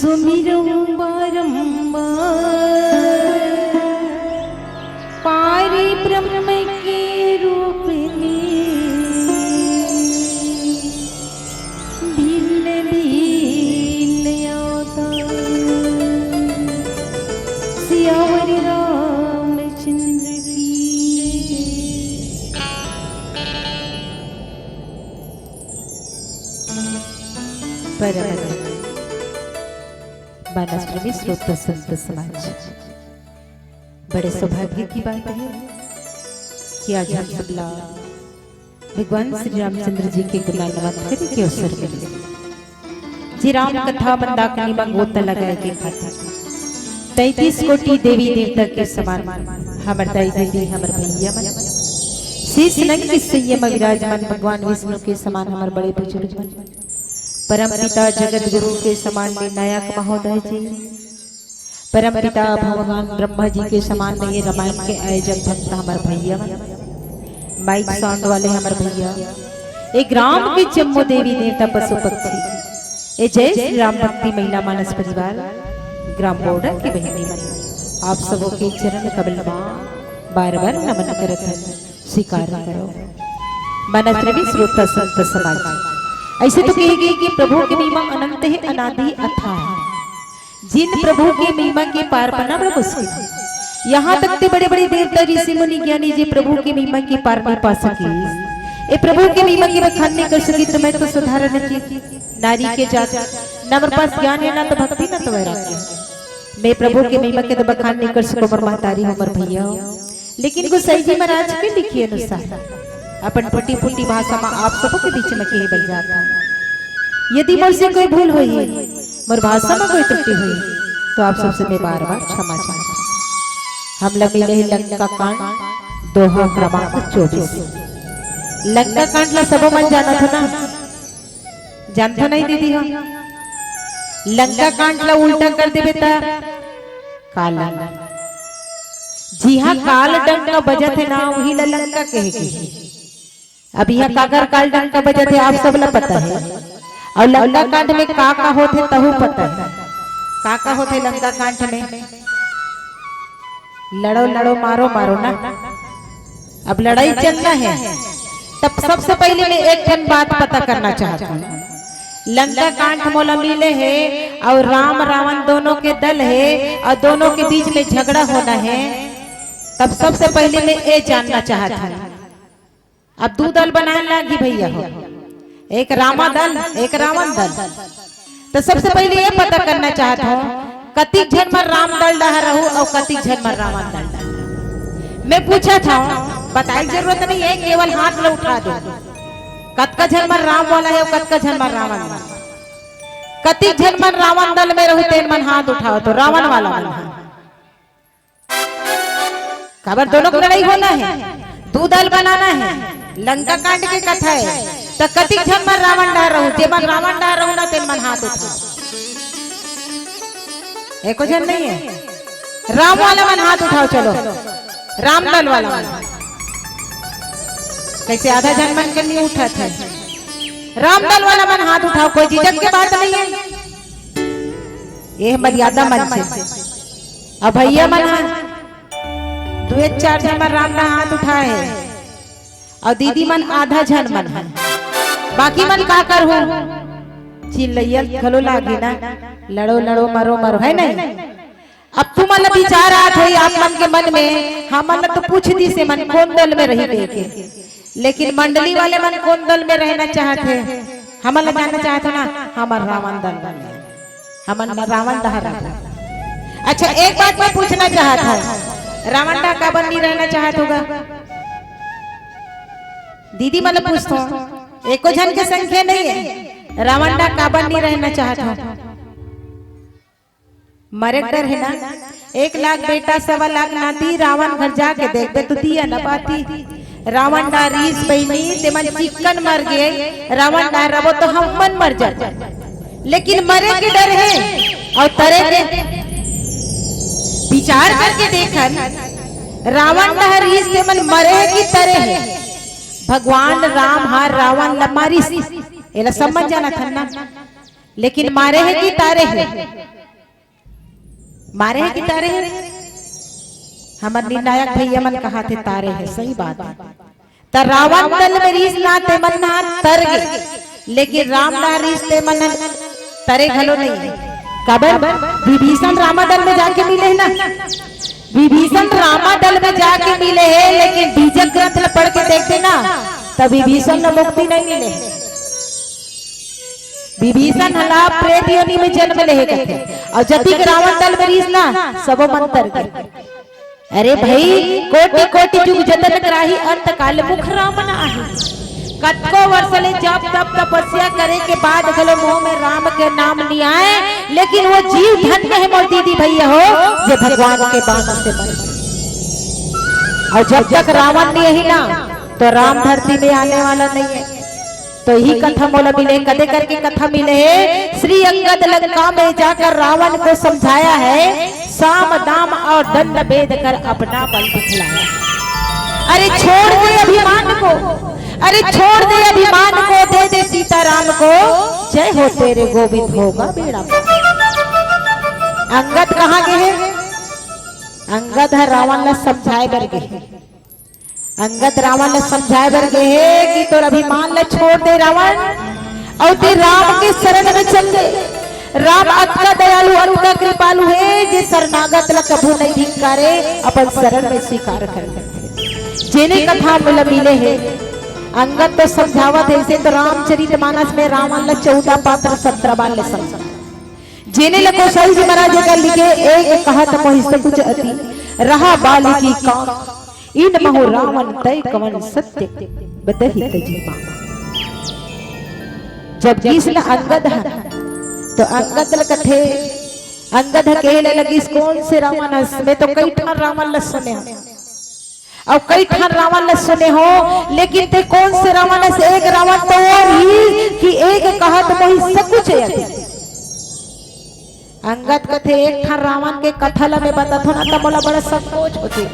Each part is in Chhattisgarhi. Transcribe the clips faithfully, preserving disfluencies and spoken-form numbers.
सुमिरहु बारंबार पारी ब्रह्म के रूप में, भिन्न भिन्न अवतार। सियावर रामचंद्र की। परम मानस प्रेमी श्रोता संत समाज, बड़े सौभाग्य की बात है कि आज हम सबला भगवान श्री रामचंद्र जी के गुणानुवाद करे के अवसर मिले। जे राम कथा मंदाकिनी म गोता लगाए के खातिर तैंतीस कोटि देवी देवता के समान हमर दाई दीदी, हमर भैया मन, शीश नंग के सैया म विराजमान भगवान विष्णु के समान हमर बड़े बुजुर्ग मन, परम पिता जगत गुरु के समान निर्णायक महोदय जी, परम पिता भगवान ब्रह्मा जी के समान में ये रामायण के आयोजक भक्त हमर भैया मन, माइक साउंड वाले हमर भैया, ये ग्राम के जम्मो देवी देवता पशु पक्षी, ये जय श्री राम भक्ति महिला मानस परिवार, ग्राम बोर्डर के बहिनी मन, आप सबों के चरण कमल मा बार बार नमन करत हन, स्वीकार करो। मानस प्रेमी श्रोता संत समाज, ऐसे तो कहे गए कि प्रभु के महिमा अनंत है, अनादि अथाह है। जिन प्रभु के महिमा के पार पाना बड़ा मुश्किल है। यहाँ तक ते बड़े बड़े देवता, ऋषि मुनि ज्ञानी जी प्रभु के महिमा के पार नहीं पा सके। ये प्रभु के महिमा के बखान नहीं कर सके तो मैं तो साधारण सी नारी के जात, ना हमर पास ज्ञान है, ना तो भक्ति, ना तो वैराग्य। मैं प्रभु के महिमा के तो बखान नहीं कर सको, मोर महतारी हो, मोर भैया हो। लेकिन गोसाई जी महाराज के लिखे अनुसार अपन टूटी फूटी भाषा में आप सबों के बीच में कहे बर जात हूँ। यदि मोर से कोई भूल होई, मोर भाषा में कोई त्रुटि होई, तो आप सबसे मैं बार बार क्षमा चाहता हूँ। हम लगे रहे लंका कांड, दोहा क्रमांक चौबीस। लंका कांड ला सबो मन जानत हो ना? जानत हो नहीं दीदी हो? लंका कांड ला उल्टा कर देबे त काल लंका। जिहाँ काल डंका बजत है ना, वही ला लंका कहे के है। अब यहाँ काकर काल डंका बजत है, आप सब ला पता है। और लंका कांड में का का होत है, तहू पता है। का का होत है लंका कांड में? लड़ो लड़ो, मारो मारो ना। अब लड़ाई चलना है, तब सबसे पहले मैं एक ठन बात पता करना चाहता हूँ। लंका कांड मोला मिले है और राम रावण दोनों के दल है और दोनों के बीच में झगड़ा होना है, तब सबसे पहले मैं ये जानना चाहता हूँ। अब दू दल बनाए लागी भैया हो, एक रामा दल, एक रावण दल। तो सबसे पहले ये पता करना चाहत हूँ, कतिक झन मन राम दल डहा रहू और कतिक झन मन रावण दल डहा। मैं पूछत हूँ, बताए के जरूरत नहीं है, केवल हाथ ला उठा दो, कतका झन मन राम वाला है और कतका झन मन रावण वाला। कतिक झन मन रावण दल में रहू, तेन मन हाथ उठाओ तो रावण वाला मन हा। काबर दोनों को लड़ाई होना है, दू दल बनाना है, लंका कांड के कथा है। तो कतिक झन मन रावण डहा रहू, जे मन रावण डहा रहू ना, तेन मन हाथ उठाओ। एको झन नहीं है, राम वाला मन हाथ उठाओ, चलो, राम दल वाला मन। कैसे आधा झन मन के नहीं उठत है? राम दल वाला मन हाथ उठाओ, कोई झिझक के बात नहीं है, ये मर्यादा मंच है। अब भैया मन हा दुए चार झन मन राम ला हाथ उठाए हे, अउ दीदी मन आधा झन मन हे, बाकी मन का करहू? चिल्लइया घलो लागे ना, लड़ो लड़ो, मरो मरो, है नहीं? अब तुमन ला विचार आत होही आप मन के मन में, हमन ला तो पूछ दिस हे मन कोन दल में रही कहिके, लेकिन मंडली वाले मन कोन दल में रहना चाहत हे, हमन ला जानना चाहत हे ना, हमर रावण दल वाले। हमन रावण डहा रहबो। अच्छा, एक बात मैं पूछना चाहत हूँ, रावण डहा काबर नहीं रहना चाहत होगा? दीदी मन पूछत हूँ, एको झन के संख्या नहीं है, रावण डहा काबर नहीं रहना चाहत हो? मरे के डर है ना? एक लाख बेटा, सवा लाख नाती, रावण घर जाके देखबे तो दिया न बाती। रावण डहा रिहिस बहिनी, तेमन चिक्कन मर गे, रावण डहा रबो तो हमन मर जाबो। लेकिन मरे के डर हे अउ तरे के। विचार करके देखन, रावण डहा रिहिस तेमन मरे हे कि तरे हे? भगवान राम हा रावण ला मारिस, एला समझ जाना था ना। लेकिन मारे हे कि तारे हे? मारे हे कि तारे हे? हमर निर्णायक भैया मन कहाथे तारे हे, सही बात हे। त रावण दल में रिहिस ना, ते मन ना तर गे, लेकिन राम ना रिहिस, ते मन तरे घलो नहीं हे। काबर? विभीषण रामा दल में जाके मिले हे ना, विभीषण रामा दल में जाके मिले हे, लेकिन बीजक ग्रंथ ल पढ़ के देखते ना, त विभीषण ल मुक्ति नहीं मिले हे। विभीषण हला प्रेत योनि में जन्म ले हे कथे, अउ जतिक रावण दल में रिहिस ना, सबो मन तर गे। अरे भाई, कोटि कोटि जुग जतन कराही, अंत काल मुख राम न आही। कतको वर्ष ले जप तप तपस्या करे के बाद घलो मुंह में राम के नाम नहीं आए, लेकिन वो जीव धन्य हे मोर दीदी भैया हो, जे भगवान के बाण से मरे। अउ जब तक रावण नहीं आही ना, तो राम धरती में आने वाला नहीं हे। तो इही कथा मोला मिले, कदे करके कथा मिले हे, श्री अंगद लंका में जाकर रावण को समझाया है, साम दाम और दंड भेद कर अपना बल दिखलाया। अरे छोड़ दे अभिमान को, अरे छोड़ दे अभिमान को, दे दे सीता राम को, जय हो तेरे गोविंद होगा बेड़ा पार। अंगद कहाँ गे हे? अंगद ह रावण ला समझाए बर गे हे। अंगद रावण ला समझाए बर गे हे कि तोर अभिमान ला छोड़ दे रावण, अउ ते राम के शरण में चल दे। राम अतका दयालु, अतका कृपालु हे, जे शरणागत ला कभू नहीं धिक्कारे, अपन शरण में स्वीकार कर लेथे। जेने कथा मोला मिले हे, अंगद तो समझावत हे, इसे तो रामचरित मानस में रावण ला चौदह पात्र सत्रह बार ले समझा। जेने ल गोसाई जी महाराज एकर लिखे, एक कहत मोहि सकुच अति, रहा बाली की कांख, इन महु रावण तय कवन सत्य, बतहि तजि मांग। जब गिस न अंगद ह, तो अंगद ल कथे, अंगद ह कहे ल लगिस, कोन से रावण हस? मैं तो कई ठन रावण ल सुने हंव। अउ कई ठन रावण ल सुने हंव, लेकिन ते कोन से रावण हस? एक रावण तो वो रहिस कि एक कहत मोहि सकुच अति। अंगद कथे, एक ठन रावण के कथा ल मैं बताथों ना, त मोला बड़ा संकोच होथे।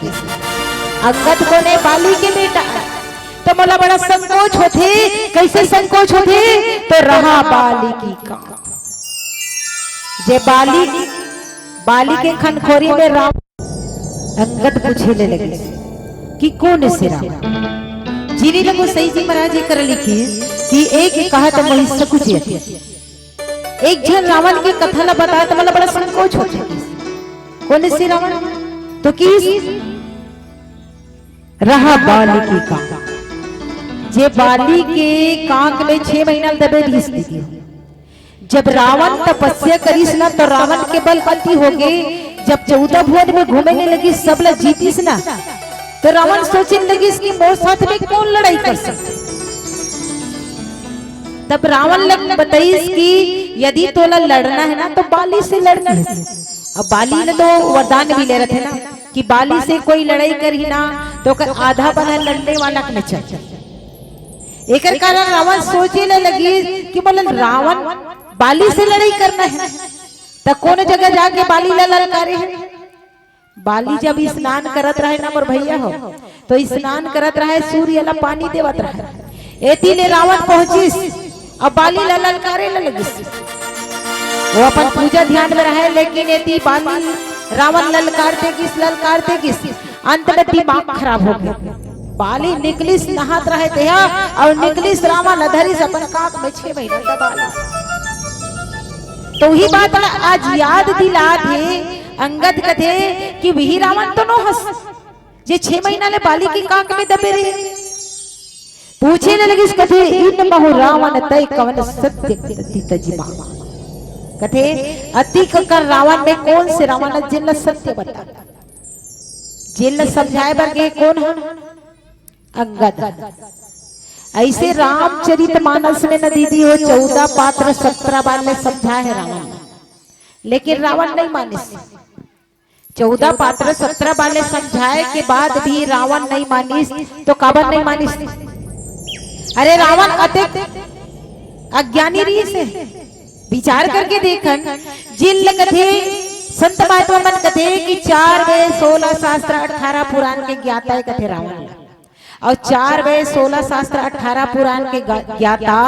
अंगद कोन ए? बाली के बेटा। त मोला बड़ा संकोच होथे। कइसे संकोच होथे? तो रहा बाली की कांख। जे बाली, बाली के खनखोरी में रावण अंगद पूछे ले लगिस कि कोन से रावण? जेने ल गोसाई जी महाराज एकर लिखे कि एक कहत मोहि सकुच अति। एक झन रावण के कथा ला बताए त मोला बड़ा संकोच होथे। कोन से रावण? तो कहिस, रहा बाली की कांख। जे बाली के कांख में छह महीना ल दबे रिहिस दीदी। जब रावण तपस्या करिस ना, तो रावण के बल अति होगे। जब चौदह भुवन में घूमे ले लगिस, सब ला जीतिस ना, तो रावण सोचे लगिस कि मोर साथ में कोन लड़ाई कर सकथे। तब रावण ल बताइस कि यदि तोला लड़ना हे ना, तो बाली से लड़। अब बाली ल तो वरदान मिले रथे ना कि बाली से कोई लड़ाई करही ना, तो ओकर आधा बल लड़ने वाला के में चल। एकर कारण रावण सोचे ले लगिस कि मतलब रावण बाली से लड़ाई करना हे, त कोनो जगह जाके बाली ला ललकारे हे। बाली जब स्नान करत रहे ना मोर भैया हो, तो स्नान करत रहे, सूर्य ला पानी देवत रहे। एती ले रावण पहुंचिस, अब बाली ला ललकारे ला लगिस। वो अपन पूजा ध्यान में रहे, लेकिन एती बाली रावण ललकारते गिस, ललकारते गिस, अंत में दिमाग खराब होगे। बाली निकलिस, नहात रहे तेहा, अउ निकलिस, रावण ला धरिस अपन कांख में, छह महीना दबा लिस। तो उही बात ला आज याद दिलात हे अंगद, कथे कि वही रावण तो नो हस, जे छह महीना ले बाली के कांख में दबे रहे। पूछे ले लगिस, कथे, "इन महु रावण तय कवन सत्य अति तजि मांग।" कथे, अति कर रावण में कोन से रावण हे, जेन ला सत्य बता। जेन ला समझाए बर गे कोन हे? अंगद। अइसे रामचरित मानस में न दीदी हो, चौदह पात्र सत्रह बार ले समझाए हे रावण ला, लेकिन रावण नहीं मानिस। चौदह पात्र सत्रह बार ले समझाए के बाद भी रावण नहीं मानिस, तो काबर नहीं मानिस? अरे रावण अतेक अज्ञानी रहिस हे। विचार करके देखन, जेन ल कथे, संत महात्मा मन कथे कि चार वेद, सोलह शास्त्र, अठारह पुराण के ज्ञाता हे कथे रावण ला। अउ चार वेद, सोलह शास्त्र, अठारह पुराण के गा-, ज्ञाता,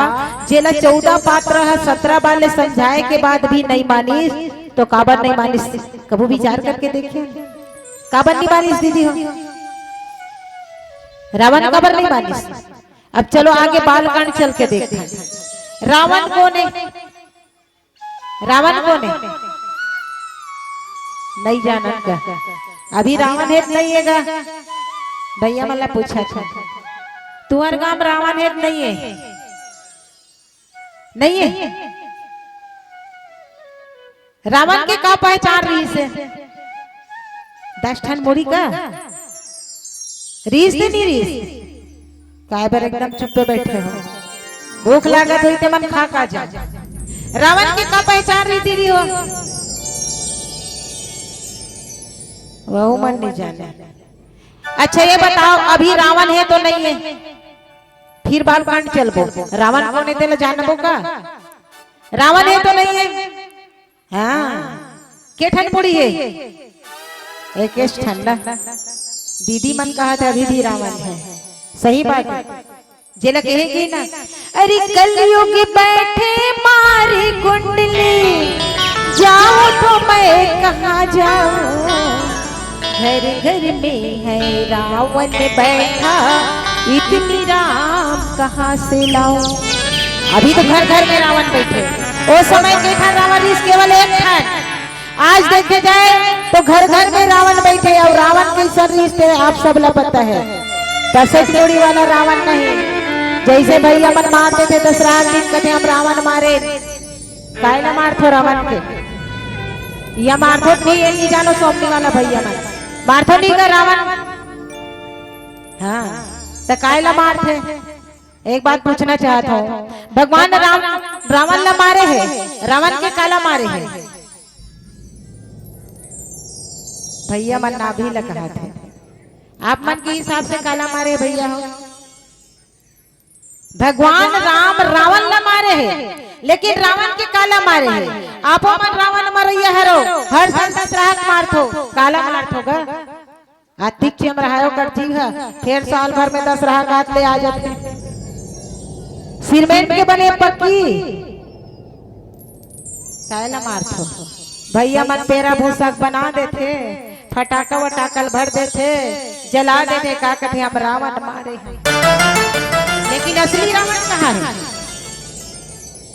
जेला चौदह पात्र ह सत्रह बार ले समझाए के बाद भी नहीं मानिस, तो काबर नहीं मानिस? कभू विचार करके देखिए, काबर नहीं मानिस दीदी हो? रावण काबर नहीं मानिस? अब चलो आगे बालकांड चल के देखते हैं। रावण कोन हे? रावण कोन हे? नहीं जानन का? अभी रावण हे त नहीं हे गा? भैया मन ला पूछा था, तुहर गांव रावण हे त नहीं हे? नहीं हे। रावण के का पहचान रहिस हे? दस ठन मुड़ी का? रहिस ते नहीं रहिस? काय बर एकदम चुप्पे बैठे हो? भूख लागत होही ते मन खा का जा। रावण के का पहचान रहिस दीदी हो? वहू मन नहीं जाने। अच्छा ये बताओ, अभी रावण हे तो नहीं हे? फिर बालकांड चलबो। रावण कोन हे तेला जानबो का? रावण हे तो नहीं हे? हाँ, के ठन मुड़ी हे? एकेच ठन ना। दीदी मन कहत हे अभी भी रावण हे। सही बात हे। जेला कहे कि ना, अरे कलयुग बैठे मारे कुंडली, जाऊं तो मैं कहाँ जाऊं? घर घर में है रावण बैठा, इतनी राम कहाँ से लाऊं? अभी तो घर घर में रावण बैठे, ओ समय के ठन रावण रहिस केवल एक ठन। आज देखे जाए तो घर घर में रावण बैठे, अउ रावण कइसन रहिस ते आप सब ला पता हे। दसच मुड़ी वाला रावण नहीं, जइसे भैया मन मार देथे दसरहा दिन, कथे हम रावण मारे। काय ला मारथो रावण के? या मारथो नहीं, ये नहीं जानो सोमनी वाला भैया मन मारथो नहीं का रावण? हाँ, त काय ला मारथे? एक बात पूछना चाहत हूँ, भगवान राम रावण ला मारे हे, रावण के काला मारे हे? भैया मन नाभी ला कहत हे, आप मन के हिसाब से काला मारे भैया हो? भगवान राम रावण ला मारे हे, लेकिन रावण के काला मारे हे? आपो मन रावण मरइया हरो, हर साल दसरहा के मारथो, काला मारथो गा? अतिक चमराहे ओकर जीव ह, फेर साल भर में दसरहा काट ले आ जाथे। सीमेंट के बने पक्की। काय ला मारथो? भैया मन पेरा भूसा बना देथे, फटाका वटाका ल भर देथे, जला देथे, का कथे हम रावण मारे हन। लेकिन असली रावण कहाँ हे?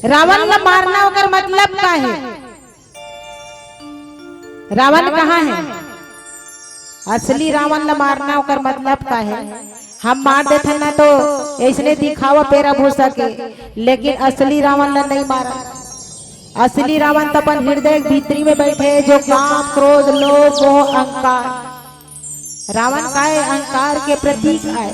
रावण ला मारना ओकर मतलब का हे? रावण कहाँ हे? असली रावण ला मारना ओकर मतलब का हे? हम मार देथन ना तो अइसने दिखावा पेरा भूसा के, लेकिन असली रावण ला नहीं मारा। असली रावण तो अपन हृदय के भीतरी में बैठे हे, जो काम, क्रोध, लोभ, मोह, अहंकार। रावण काय अहंकार के प्रतीक आय।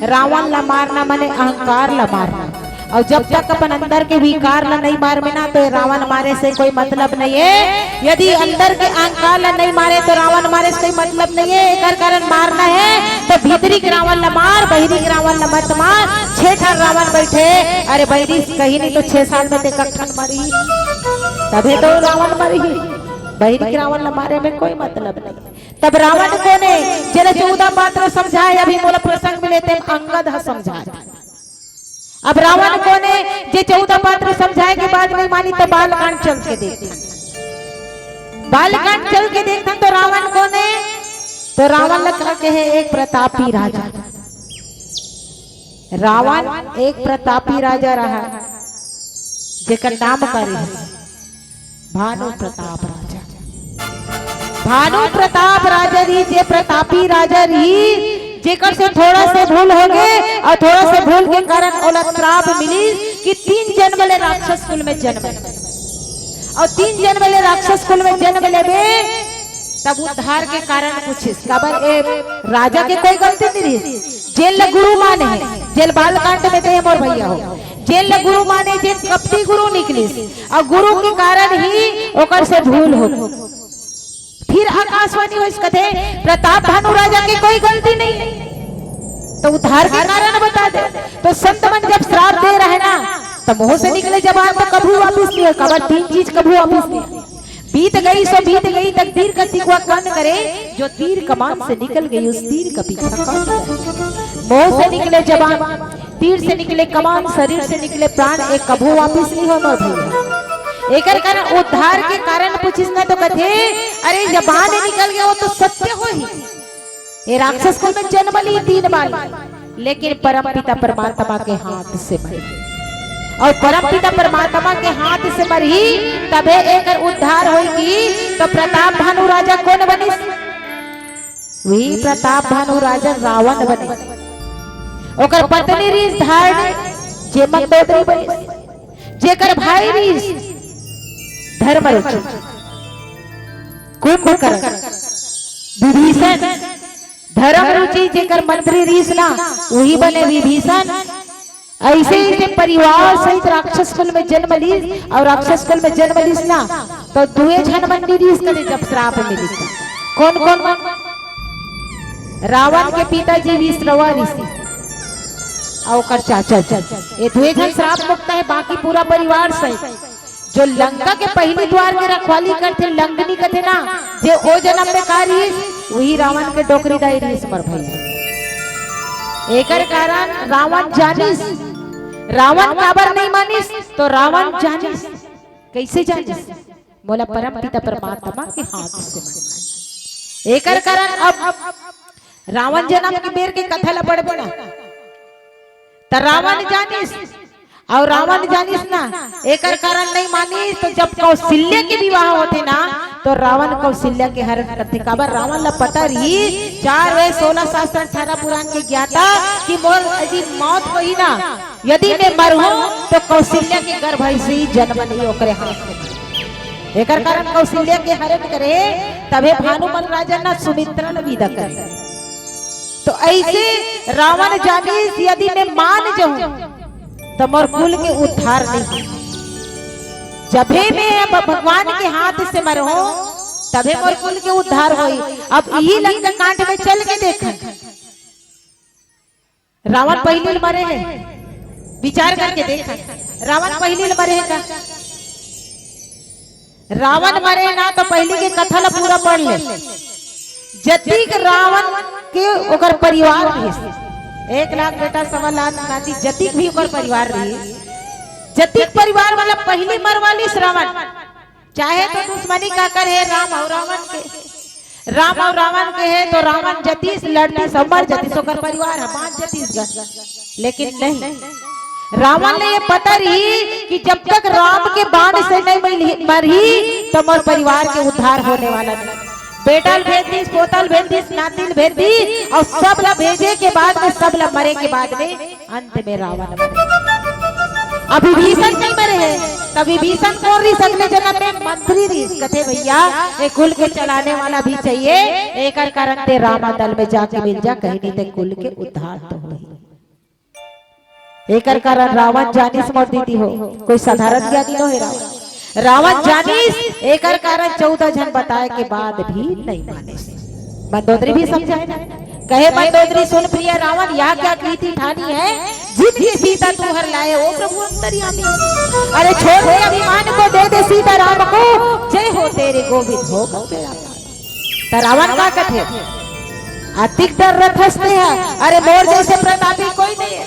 रावण ला मारना माने अहंकार ला मारना। अउ जब तक अपन अंदर के विकार ला नहीं मारबे ना, तो ये रावण मारे से कोई मतलब नहीं हे। यदि अंदर के अहंकार ला नहीं मारे, तो रावण मारे से कोई मतलब नहीं हे। एकर कारण मारना हे, तो भीतरी के रावण ला मार, बहिरी के रावण ला मत मार। छह ठन रावण बैठे, अरे बहिरी कहीं नहीं तो छह साल में ते कखन मरही, तभे तो रावण मरही। बहिरी के रावण ला मारे में कोई मतलब नहीं। तब रावण कोन हे, जेला चौदह पात्र समझाए, अभी मोला प्रसंग मिले तेन अंगद ह समझाए। अब रावण कोन हे, जे चौदह पात्र समझाए के बाद नहीं मानी, तो बालकांड चल के देखथन। बालकांड चल के देखथन तो रावण कोन हे, तो रावण ल का कहे, एक प्रतापी राजा। रावण एक प्रतापी राजा रहा, जेकर नाम का रहिस भानु प्रताप राजा। भानु प्रताप राजा रहिस, जे प्रतापी राजा रहिस, जेकर से थोड़ा से भूल हो गे अउ थोड़ा से भूल के कारण ओला श्राप मिलिस कि तीन जन्म ले राक्षस कुल में जन्म ले, अउ तीन जन्म ले राक्षस कुल में जन्म लेबे तब उद्धार के कारण पूछिस। काबर ए राजा के कोई गलती नहीं रहिस, जेन ल गुरु माने हे, जेन बालकांड में ते मोर भैया हो, जेन ल गुरु माने, जेन कपटी गुरु निकलिस, अउ गुरु के कारण ही ओकर से भूल हो। फिर आकाशवाणी होइस, कथे, "प्रताप भानु राजा के कोई गलती नहीं, तो उद्धार के कारण बता दे।" तो संत मन जब श्राप दे रहे ना, तो मुंह से निकले जबान तो कभू वापिस नहीं होय। काबर तीन चीज कभू वापिस नहीं होय। बीत गई सो बीत गई तकदीर का सिकवा कौन करे, जो तीर कमान से निकल गई उस तीर का पीछा कौन करे। मुंह से निकले जबान, तीर से निकले कमान, शरीर से निकले प्राण, एक कभू वापिस नहीं हो मोर भैया। एकर कारण उद्धार के कारण पूछिस ना तो कथे, अरे जबान निकल गया वो तो सत्य हो ही, ये राक्षस कुल में जन्म ली तीन बार, लेकिन परम पिता परमात्मा के हाथ से मरी। और परम पिता परमात्मा के हाथ से मरही, तभे एकर उद्धार होई की। तो प्रताप भानु राजा कौन बनिस? वही प्रताप भानु राजा रावण बने। ओकर पत्नी रीस धारण, जे मंदोदरी बनिस। जेकर भाई रीस धर्म रुचि, कुंभकर्ण, विभीषण, धर्म रुचि जेकर मंत्री रीस ना, वही बने विभीषण। ऐसे ही जे परिवार सहित राक्षस कुल में जन्म लीस और राक्षस कुल में जन्म लीस ना, तो दुए झन मंत्री रीस कथे जब श्राप मिली तो। कौन कौन मन? रावण के पिताजी विश्रवा ऋषि और ओकर चाचा जी, ये दुए झन श्राप मुक्त है, बाकी पूरा परिवार सहित जो लंका के पहली द्वार के रखवाली करथे, लंगनी कथे ना, जे ओ जन्म में का रहिस, वही रावण के डोकरी दाई रहिस मोर भैया। एकर कारण रावण जानिस, रावण काबर नहीं मानिस, तो रावण जानिस, कैसे जानिस? मोला परम पिता परमात्मा के हाथ से मानिस। एकर कारण अब रावण जन्म के बेर के कथा ला पढ़बे ना, त रावण जानिस, और रावण जानिस ना, एकर कारण नहीं मानिस। तो जब कौशल्या के विवाह होथे ना, तो रावण कौशल्या के हरण करथे। काबर? रावण ला पता रही, चार वेद, सोलह शास्त्र, अठारह पुराण के ज्ञाता, कि मोर यदि मौत होही ना, यदि मैं मरहूं, तो कौशल्या के गर्भ से ही जन्म नहीं, ओकरे हाथ से। एकर कारण कौशल्या के हरण करे, तभे भानुमल राजा ना सुमित्रा ला विदा करे। तो ऐसे रावण जानिस, यदि मैं मान जाऊं, तो मोर कुल के उद्धार नहीं होई। जभे मैं अब भगवान के हाथ से मरहूं, तभे मोर कुल के उद्धार होई। अब यही लंका कांड में चल के देखन, रावण पहली मरे है, विचार करके देखन, रावण पहली मरे है का? रावण मरे ना तो पहली के कथा ला पूरा पढ़ ले। जतिक रावण के ओकर परिवार रहिस, एक लाख बेटा, सवा लाख नाती, जतिक भी ओकर परिवार रहिस, जतिक परिवार वाला पहली मरवालिस रावण। चाहे तो दुश्मनी काकर हे, राम और रावण के, राम और रावण के हे तो रावण जतिस, लड़तिस, मर जतिस, ओकर परिवार ह बांच जतिस गा। लेकिन नहीं, रावण ला ये पता रही कि जब तक राम के बाण से नहीं मिलही, मरही, तो मोर परिवार के उद्धार होने वाला नहीं। बेटा ल भेज दिस, पोता ल भेज दिस, नाती ल भेज दिस, और सब ला भेजे के बाद में, सब ला मरे के बाद में अंत में रावण मरे। अब विभीषण नहीं मरे है, तब विभीषण कौन रहिस? अगले जन्म में मंत्री रहिस। कथे, भैया, ये कुल के चलाने वाला भी चाहिए, एकर कारण ते रामा दल में जाके मिल जा, कहीं नहीं ते कुल के उद्धार तो होही। एकर कारण रावण जानिस मोर दीदी हो, कोई साधारण ज्ञानी नो हे रावण। रावण जानिस, एकर कारण चौदह झन बताए के बाद भी नहीं मानिस। मंदोदरी भी समझाए ना, कहे, मंदोदरी सुन प्रिय रावण, यह क्या कीर्ति ठानी है, जिनकी सीता तू हर लाए, ओ प्रभु अंतर्यामी। अरे छोड़ दे अभिमान को, दे दे सीता राम को, जय हो तेरे गोविंद हो गौ बेड़ा पार। त रावण का कथे, अतिक दर रथस्ते है, अरे मोर जैसे प्रतापी कोई नहीं है।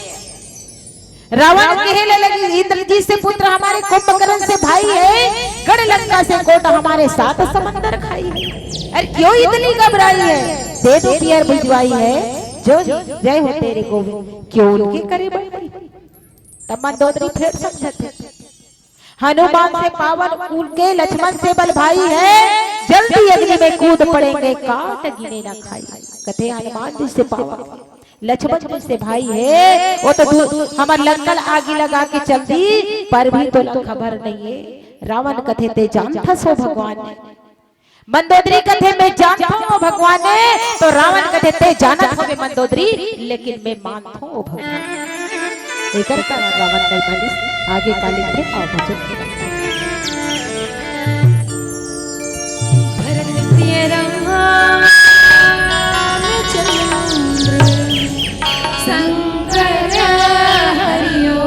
रावण कहे ले लगी, इंद्रजीत से पुत्र हमारे, कुंभकर्ण से भाई है, गढ़ लंका से कोट हमारे, सात समंदर खाई है। अरे क्यों इतनी घबराई है, दे दो पियर भिजवाई है, जो जय हो तेरे गोविंद, क्यों उनके करे बड़ाई। तब मंदोदरी फेर समझत हे, हनुमान से पावन कुल के, लक्ष्मण से बल भाई है, जल्दी अग्नि में कूद पड़ेंगे, काट गिने ना खाई। कथे हनुमान जी से पावन, लक्ष्मण जी से भाई है, वो तो दू-, हमर लंका ल आगी लगा के चल दी, पर भी तोला खबर नहीं है। रावण कथे, ते जानथस ओ भगवान ने। मंदोदरी कथे, मैं जानथों ओ भगवान ने, तो रावण कथे, ते जानत होबे मंदोदरी, लेकिन मैं मानथों ओ भगवान। एकर कारण रावण नहीं मानिस, आगे का लिखथे, आओ भजन। भरत प्रिय रामचंद्र शंकर हरिओ।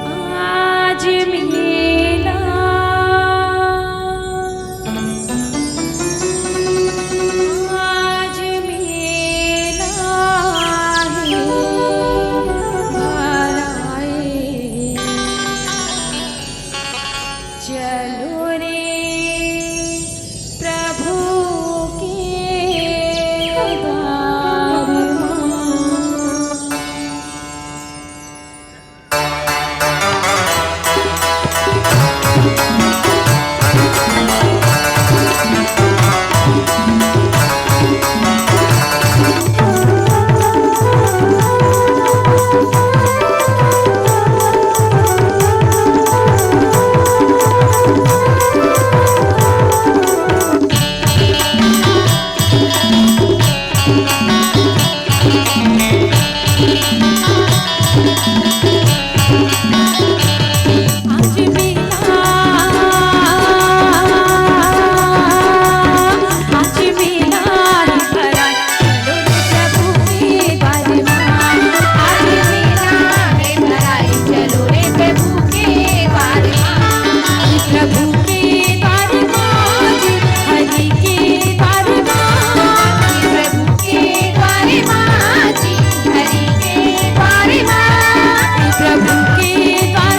आ आज मेला, आज मेला रे भराए, चलो रे प्रभु के द्वार मा। आज मेला रे भराए, चलो रे प्रभु के द्वार मा। प्रभु के द्वार मा जी, हरि के द्वार मा। प्रभु के द्वार मा जी, हरि के द्वार मा। प्रभु के द्वार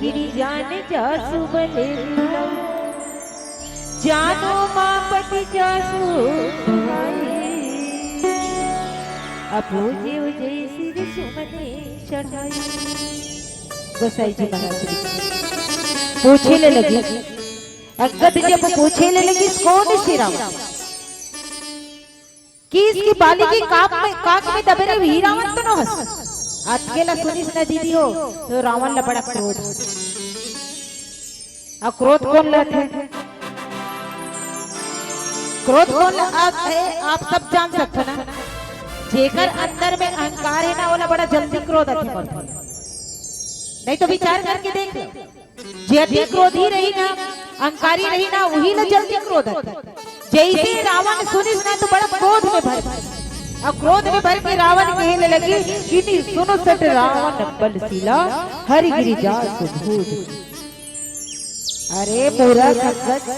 गिरी जान जासु बले मिलो, जानो माँ पति जासु भाई। अब हो जे हो जय श्री सुमने चढ़ाई। गोसाई जी महाराज जी पूछे ले लगे, अंगद जब पूछे ले लगे, कौन से रावण? कि इसकी बाली की काक में, काक में दबे रे वही रावण तो न हस। अतके ला सुनिस न दीदी हो, तो रावण ला बड़ा क्रोध। अब क्रोध कोन ला थे? क्रोध कोन ला, आप, ए, आप सब जान सकते ना, जेकर अंदर में अहंकार है ना, ओला बड़ा जल्दी क्रोध आथे मोर। नहीं तो विचार करके देख लो। जे अति क्रोधी रही ना, अहंकारी रही ना, वही ला जल्दी क्रोध आथे। जैसे रावण सुनिस ना तो बड़ा क्रोध में भर गए। अब क्रोध में भर के रावण कहे ले लगे कि नहीं, सुनो सठ रावण बलशीला, हरि गिरि जासु भूज। अरे मूरख अंगद,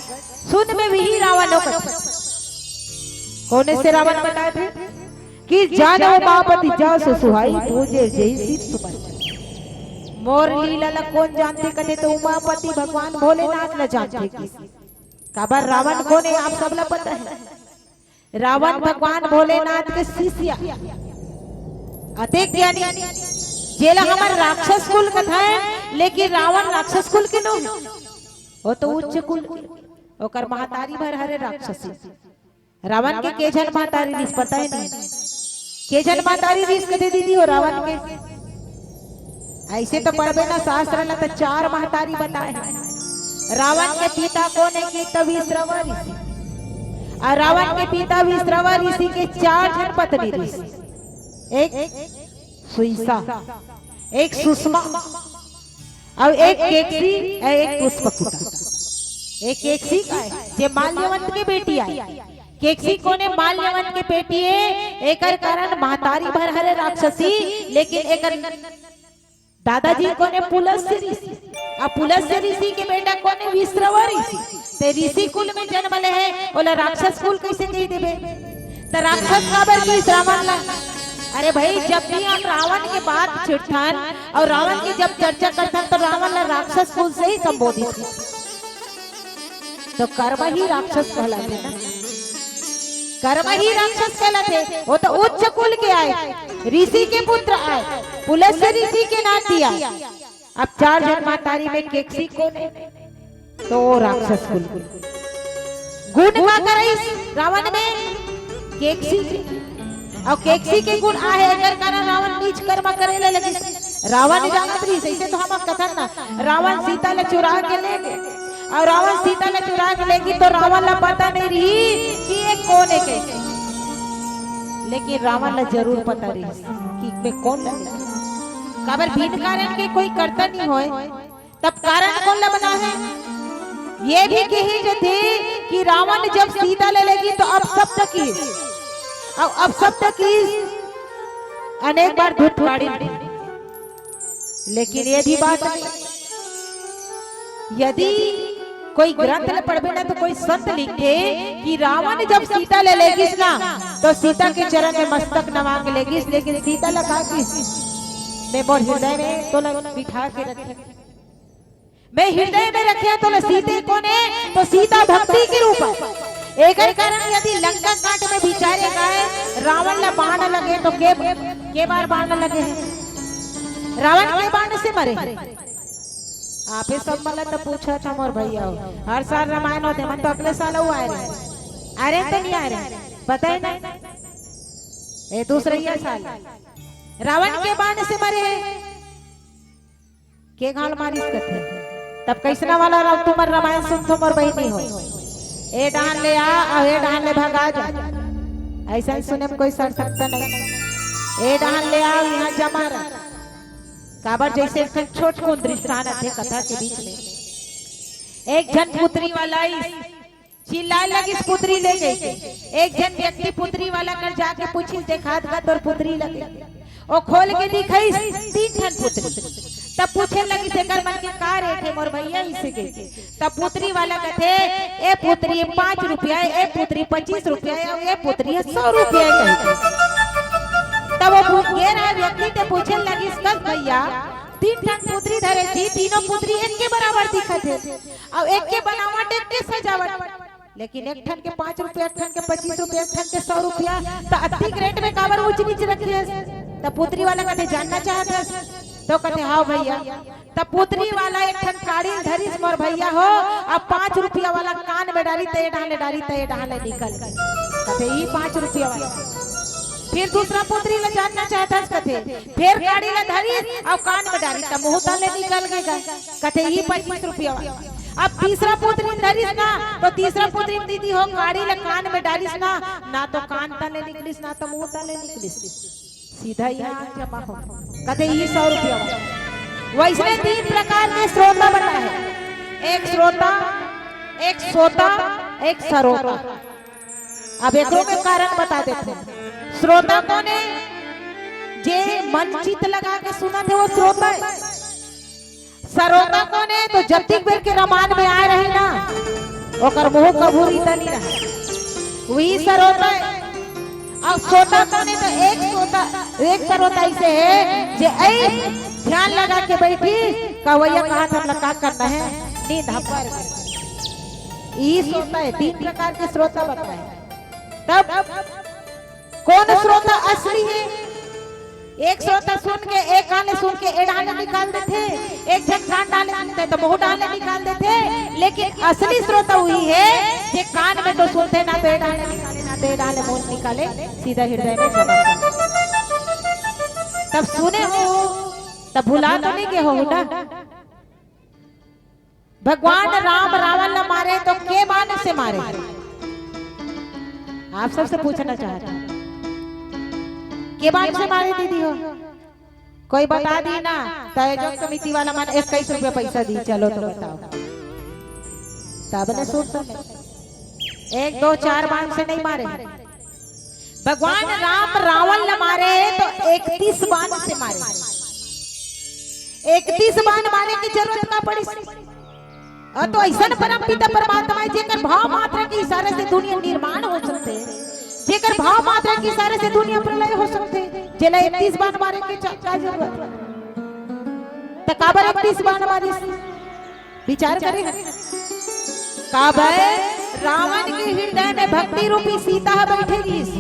सुन में वही रावण हो कथे। कौन से रावण बताए थे? कि जानो उमापति जासु सुहाई, पूजे जय शिव सुमन। मोर लीला ला कौन जानथे कथे तो उमापति भगवान भोलेनाथ ला जानथे कि। काबर रावण कोन हे आप सब ला पता है। रावण भगवान भोलेनाथ के शिष्य, अतेक ज्ञानी, जेला हमर राक्षस कुल कथा है, लेकिन रावण राक्षस कुल के नो, वो तो उच्च कुल के। ओकर महतारी भर हरे राक्षसी। रावण के के झन महतारी रिस पता है नहीं, के झन महतारी रिस कथे दीदी हो रावण के। ऐसे तो पढ़बे ना शास्त्र ला तो चार महतारी बताए है। रावण के पिता कोन है कि तो विश्रवा ऋषि, और रावण के पिता विश्रवा ऋषि के चार झन पत्नी रिस। एक सुईसा, एक सुषमा, अउ एक केकसी, अउ एक पुष्पकुटा। एक केकसी का है, जे माल्यवंत के बेटी आए। केकसी कोने माल्यवंत के बेटी है, एकर कारण महतारी भर हरे राक्षसी, लेकिन एकर दादाजी कोने पुलस्त्य ऋषि। अब पुलस्त्य ऋषि के बेटा कोने विश्रवा ऋषि। ते ऋषि कुल में जन्म ले है, ओला राक्षस कुल कैसे कह देबे? त राक्षस काबर की रावण ला? अरे भाई, जब भी हम रावण के बात छिड़थन और रावण की जब चर्चा करथन तो रावण ला राक्षस कुल से ही संबोधित है। तो कर्म ही राक्षस कहलाथे ना, कर्म ही राक्षस कहलाथे। वो तो उच्च कुल के आए, ऋषि के पुत्र आए, पुलस्त्य ऋषि के नाती आए। अब चार झन महतारी में केकसी कोने? तो वो राक्षस कुल। गुण का करइस रावण में? केकसी के। अउ केकसी के गुण आहे, एकर कारण रावण नीच कर्म करे ले लगिस। रावण जानत रहिस, ऐसे तो हम कथन ना, रावण सीता ला चुरा के ले गे। अउ रावण सीता ला चुरा के ले गे तो रावण ला पता नहीं रही कि ये कोन है के। लेकिन रावण ला जरूर पता रहिस कि मैं कोन ला। काबर बिन कारण के कोई करता नहीं होए। तब कारण कोन ला बना है? ये भी कही जाथे कि रावण जब सीता ले लेगी तो अपशब्द की, अब अपशब्द की अनेक बार धुत काढ़ी। लेकिन ये भी बात नहीं, यदि कोई ग्रंथ ले पढ़बे ना तो कोई संत लिखे कि रावण जब सीता ले लेगिस ना तो सीता के चरण में मस्तक नवा के लेगिस, लेकिन सीता ला का किस, मैं मोर हृदय में तोला बिठा के रखे। मैं हृदय में रखे तो सीते कोने, तो सीता भक्ति के रूप है। एकर कारण यदि लंका कांड में विचारे जाए, रावण ला बाण लगे तो के, के बार बाण लगे है? रावण के बाण से मरे। आपे सब मन ला तो पूछा था मोर भैया हो। हर साल रामायण होथे, मन तो अगले साल हूँ आए रहे। अरे तो नहीं आए रहे, पता ही नहीं। ए दूसरे ये साल रावण के बाण से मरे है। के घाल मारिस कथे। तब कैसना वाला राम तुम्हर रामायण सुनथो मोर बहिनी हो। ए डहान ले आ, अउ ए डहान ले भगा जा। ऐसा ही सुने में कोई सार्थकता नहीं। ए डहान ले आ, यहाँ जमा रह। काबर जैसे एक ठन छोट कुन दृष्टांत आथे कथा के बीच में। एक झन पुत्री वाला आइस, चिल्लाए लगिस, पुत्री ले गई। एक झन व्यक्ति पुत्री वाला कर जाके पूछिस, "देखात का तोर पुत्री लगे?" ओ खोल के दिखाइस, तीन ठन पुत्री। तब पूछे लगिस, "एकर मन के का रेट है मोर भैया?" इसे के। तब पुत्री वाला कथे, "ए पुत्री पाँच रुपया है, ए पुत्री पच्चीस रुपया है, ए पुत्री है सौ रुपया है," कहिके। तब वो पु-, गे रहा व्यक्ति ते पूछे लगिस, "कस भैया, तीन ठन पुतरी धरे जी, तीनों पुतरी एक के बराबर दिखत हे, अउ एक के बनावट, एक के सजावट, लेकिन एक ठन के पाँच रुपया, एक ठन के पच्चीस रुपया, एक ठन के सौ रुपया। त अतिक रेट में काबर ऊंच नीच रखे हस? त पुतरी वाला कथे, जानना चाहत हस? तो कथे, हाँ भैया। त पुतरी वाला एक ठन काड़ी ल धरिस मोर भैया हो, अब पाँच रुपया वाला कान में डारी, त ए डाले डारी, त ए डाले निकल गे। कथे, ई पाँच रुपया वाला। फिर दूसरा पुतरी ला जानना चाहत हस कथे, फेर काड़ी ला धरिस अउ कान में डारिस त मुंह तले निकल गे गा। कथे, ई पच्चीस रुपया वाला। अब तीसरा पुतरी धरिस ना, तो तीसरा पुतरी दीदी हो काड़ी ला कान में डारिस ना, ना तो कान तले निकलिस, ना तो मुंह तले निकलिस, सीधा यहाँ जमा हो। कथे, ई सौ रुपया वाला। वैसने तीन प्रकार के श्रोता बना है, एक श्रोता, एक सोता, एक सरोता। अब एकरो के कारण बता देथे। श्रोता कोन हे? जे मन चित लगा के सुनत हे, वो श्रोता हे। सरोता कोन हे? तो जतिक बेर के रमान में आए रहे ना, ओकर मुंह कभू रीता नहीं रहे, वही सरोता हे। अउ सोता कोन हे? तो एक सोता, एक सरोता ऐसे हे जे ऐ ध्यान लगा के बैठी, कवैया कहा था, हमला का करना है, नींद हपर गई। ई श्रोता हे, तीन प्रकार के श्रोता बताए। तब कोन श्रोता असली हे? एक श्रोता सुन के, एक कान ले सुन के ए डाले निकाल देथे, एक झन कान डाले सुनथे तो मुंह डाले निकाल देथे, लेकिन असली श्रोता वही हे जे कान में तो सुनथे ना तो ए डाले निकाले, ना तो ए डाले मुंह निकाले, सीधा हृदय में जमा कर। तब सुने हो, तब भुला तो नहीं गए हो ना? भगवान राम रावण ला मारे तो के बाण से मारे? आप सबसे पूछना चाहता हूँ, के बाण से मारे दीदी हो? कोई बता दी ना, तो आयोजक समिति वाला मन इक्कीस रुपया पैसा दी, चलो तो बताओ। तब ने सुन तो ले। एक, दो, चार बाण से नहीं मारे। भगवान राम रावण ला मारे तो इकतीस बाण से मारे। इकतीस बाण मारे की जरूरत का पड़ी? अ, तो ऐसन परम पिता परमात्मा हे, जेकर भाव मात्र के इशारे से दुनिया निर्माण हो सकथे, जेकर भाव मात्र के इशारे से दुनिया प्रलय हो सकथे, जेला इकतीस बाण मारे के चा-, का जरूरत? त काबर इकतीस बाण मारिस? विचार करे। काबर रावण के हृदय में भक्ति रूपी सीता ह बैठे रहिस,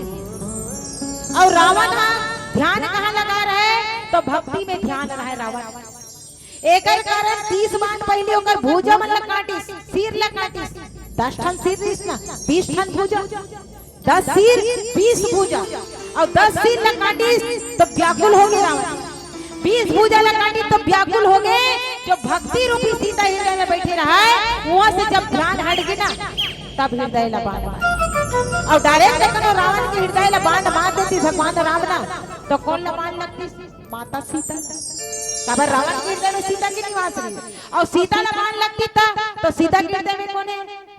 अउ रावण ह ध्यान कहाँ लगा रहे? तो भक्ति में ध्यान रहे रावण। एकर कारण तीस बाण पहिली ओकर भुजा मन ल काटिस, सिर ल काटिस। दस ठन सिर रिहिस ना, बीस ठन भुजा, दस सिर, बीस भुजा, अउ दस सिर ल काटिस तो व्याकुल हो गे रावण। बीस भुजा ल काटिस तो व्याकुल हो गे। जो भक्ति रूपी सीता हृदय में बैठे रहे, वहां से जब ध्यान हट गे ना, तब हृदय ल बाण मार। अउ direct कोनो रावण के हृदय ल बाण मार देतिस भगवान राम ना, तो कोन ल बाण लगतिस? माता सीता। काबर रावण के हृदय में सीता के निवास रहिस। अउ सीता ला बाण लगतिस त, तो सीता के हृदय में कोन हे?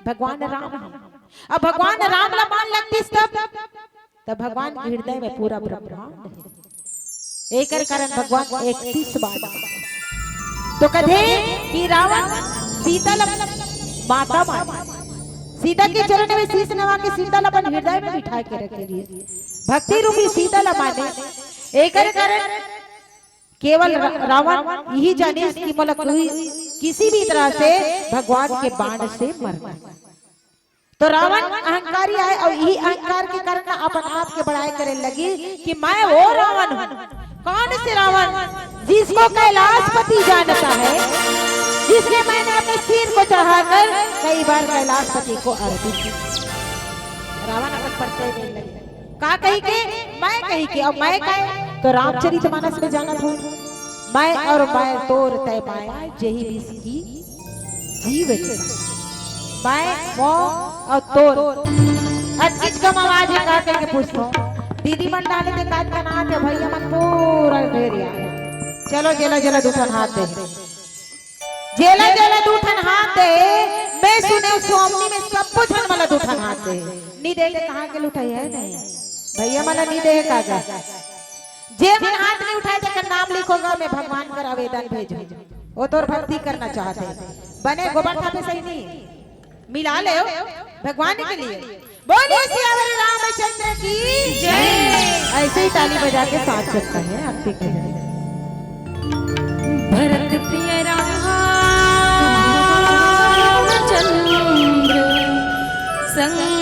भगवान राम हे। अब भगवान राम ला बाण लगतिस तब, तब भगवान के हृदय में पूरा ब्रह्मांड हे। एकर कारण भगवान इकतीस बाण। तो कथे कि रावण सीता ला माता माने, सीता के चरण में शीश नवा के सीता ला अपन हृदय में बिठा के रखे रहिस, भक्ति रूपी सीता ला माने। एकर कारण केवल रा-, रावण यही जानिस कि मोला कोई किसी भी तरह से भगवान के बाण से मरना। तो रावण अहंकारी आय अउ यही अहंकार के कारण अपन आप के बड़ाई करे लगी कि मैं वो रावण हूँ। कौन से रावण? जिसको कैलाशपति जानता है, जिसने मैंने अपने सिर को चढ़ाकर कई बार कैलाशपति को अर्पित किया। रावण अपन परिचय देने लगे। का कही के? मैं कही के। अउ मैं का हे? तो रामचरित मानस में जानत हो, मैं अउ मैं तोर तय माया, जेहि बिस की जीव के। मैं, वो अउ तोर। अतकिच कम आवाज में का कही के पूछत हो? दीदी मन डाले के काज का नाच हे, भैया मन पूरा ढेरिया हे। चलो, जेला जेला दू ठन हाथ दे। जेला जेला दू ठन हाथ दे, मैं सुने स्वामी में सबो झन मन ला दू ठन हाथ दे। नी दे ले कहाँ के लुटाई हे नहीं? भैया मन ला नी दे हे कागज। जे मन हाथ नहीं उठाए, तेकर नाम लिखो गा, मैं भगवान कर आवेदन भेजो। वो तोर भक्ति करना चाहत हे। बने गोबर थापे सही नहीं। मिला ले भगवान के लिए। बोलिए सियावर रामचंद्र की जय। ऐसे ही ताली बजा के साथ चलता है आपके घर। भरत प्रिय राम चंद्र संग